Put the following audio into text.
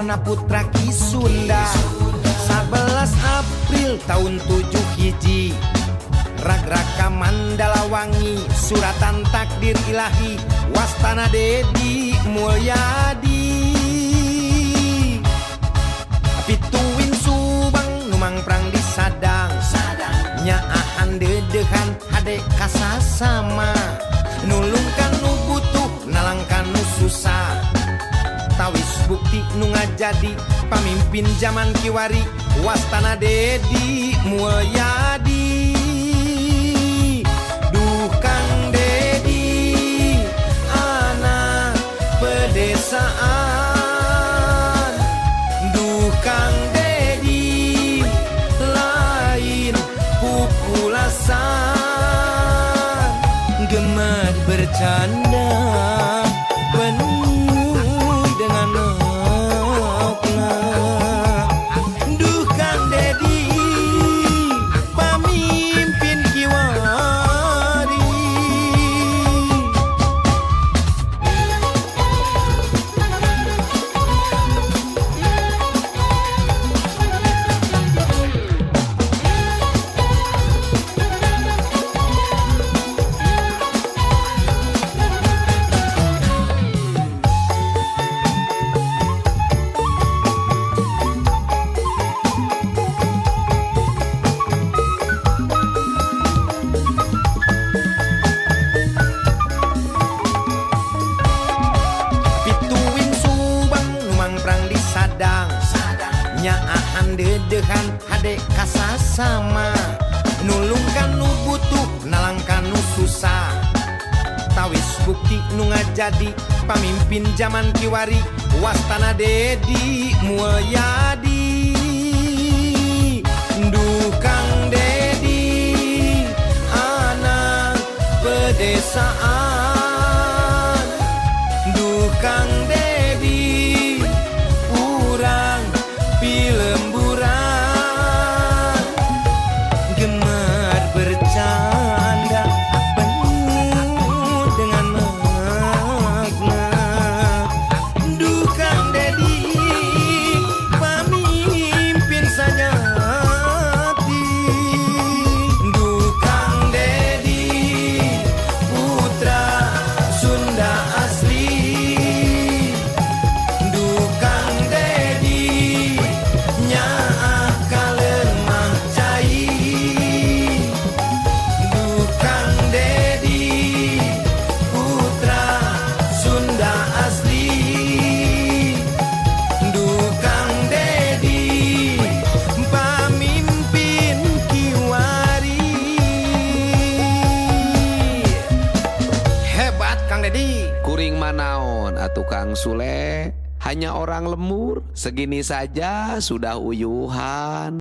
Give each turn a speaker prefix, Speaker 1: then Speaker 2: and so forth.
Speaker 1: Asalna putra Ki Sunda 11 April tahun 7 hiji Ragraka Mandalawangi suratan takdir ilahi wastana Dedi Mulyadi Pituin Subang numangprang di Sadang nyaahan dedehan hade kasasama nulungkan nu butuh nalangkan nu susah tawis bukti nu ngajadi pamimpin zaman kiwari wastana Dedi Mulyadi. Duh Kang Dedi anak pedesaan, duh Kang Dedi lain pupulasan, gemar bercanda penuh dengan makna. Duh Kang Dedi pamimpin kiwari. Pituin Subang numangprang di Sadang nyaahan dedehan hade kasasama nulungkan nu butuh nalangkan nu susah tawis bukti nu ngajadi pamimpin zaman kiwari wastana Dedi Mulyadi. Duh Kang Dedi anak pedesaan, duh Kang Dedi urang pilemburan, gemar bercanda penuh dengan makna. Duh Kang Dedi pamimpin sejati, duh Kang Dedi putra Sunda asli, duh Kang Dedi nyaah kalemah cai, duh Kang Dedi putra Sunda asli, duh Kang Dedi pamimpin kiwari. Hebat Kang Dedi.
Speaker 2: Kuring manaon atuh Kang Sule, hanya orang lembur segini saja sudah uyuhan.